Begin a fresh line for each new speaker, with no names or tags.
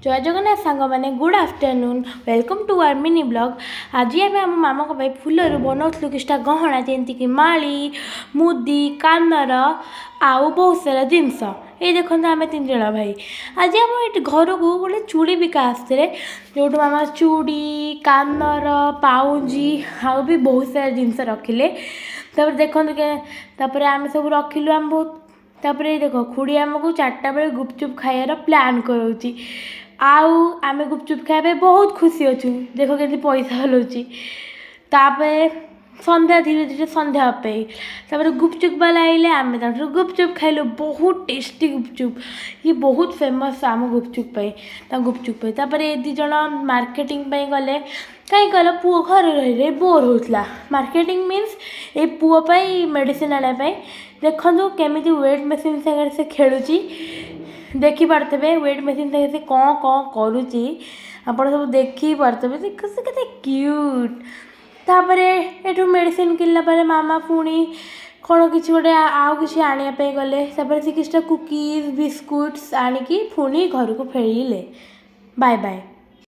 ଜୟ ଜଗନ୍ନାଥ ସାଙ୍ଗମାନେ, good afternoon, welcome to our mini vlog। ଆଜି ଆମେ ଆମ ମାମାଙ୍କ ପାଇଁ ଫୁଲରୁ ବନାଉଥିଲୁ କିଛିଟା ଗହଣା, ଯେମିତିକି ମାଳି, ମୁଦି, କାନର ଆଉ ବହୁତ ସାରା ଜିନିଷ। ଏଇ ଦେଖନ୍ତୁ, ଆମେ ତିନି ଜଣ ଭାଇ। ଆଜି ଆମ ଏଠି ଘରକୁ ଗୋଟେ ଚୁଡ଼ି ବିକା ଆସିଥିଲେ, ଯେଉଁଠୁ ମାମା ଚୁଡ଼ି, କାନର, ପାଉଁଜି ଆଉ ବି ବହୁତ ସାରା ଜିନିଷ ରଖିଲେ। ତାପରେ ଦେଖନ୍ତୁ, ତାପରେ ଆମେ ସବୁ ରଖିଲୁ। ଆମେ ବହୁତ, ତାପରେ ଏଇ ଦେଖ, ଖୁଡ଼ି ଆମକୁ 4ଟା ବେଳେ ଗୁପଚୁପ୍ ଖାଇବାର ପ୍ଲାନ୍ କରାଉଛି ଆଉ ଆମେ ଗୁପଚୁପ୍ ଖାଇବା ପାଇଁ ବହୁତ ଖୁସି ଅଛୁ। ଦେଖ କେମିତି ପଇସା ହଲଉଛି। ତାପରେ ସନ୍ଧ୍ୟା, ଧୀରେ ଧୀରେ ସନ୍ଧ୍ୟା ପାଇଁ ତାପରେ ଗୁପଚୁପ୍ ବାଲା ଆଇଲେ। ଆମେ ତାଠୁ ଗୁପଚୁପ୍ ଖାଇଲୁ। ବହୁତ ଟେଷ୍ଟି ଗୁପଚୁପ୍। ଇଏ ବହୁତ ଫେମସ୍ ଆମ ଗୁପଚୁପ୍ ପାଇଁ, ତାଙ୍କ ଗୁପଚୁପ୍ ପାଇଁ। ତାପରେ ଏ ଦୁଇ ଜଣ ମାର୍କେଟିଂ ପାଇଁ ଗଲେ। କାହିଁ କହିଲ, ପୁଅ ଘରେ ରହି ରହି ବୋର୍ ହେଉଥିଲା। ମାର୍କେଟିଂ ମିନ୍ସ ଏଇ ପୁଅ ପାଇଁ ମେଡ଼ିସିନ୍ ଆଣିବା ପାଇଁ। ଦେଖନ୍ତୁ କେମିତି ୱେଟ୍ ମେସିନ୍ ସାଙ୍ଗରେ ସେ ଖେଳୁଛି। ଦେଖିପାରୁଥିବେ ୱେଟ୍ ମେସିନ୍ ସାଙ୍ଗରେ ସେ କ'ଣ କ'ଣ କରୁଛି। ଆପଣ ସବୁ ଦେଖି ପାରୁଥିବେ। ଦେଖ, ସେ କେତେ କ୍ୟୁଟ୍। ତାପରେ ଏଠୁ ମେଡ଼ିସିନ୍ କିଣିଲା ପରେ ମାମା ପୁଣି କ'ଣ କିଛି ଗୋଟେ ଆଉ କିଛି ଆଣିବା ପାଇଁ ଗଲେ। ତାପରେ ସେ କିଛିଟା କୁକିଜ୍, ବିସ୍କୁଟ୍ସ ଆଣିକି ପୁଣି ଘରକୁ ଫେରିଲେ। Bye bye.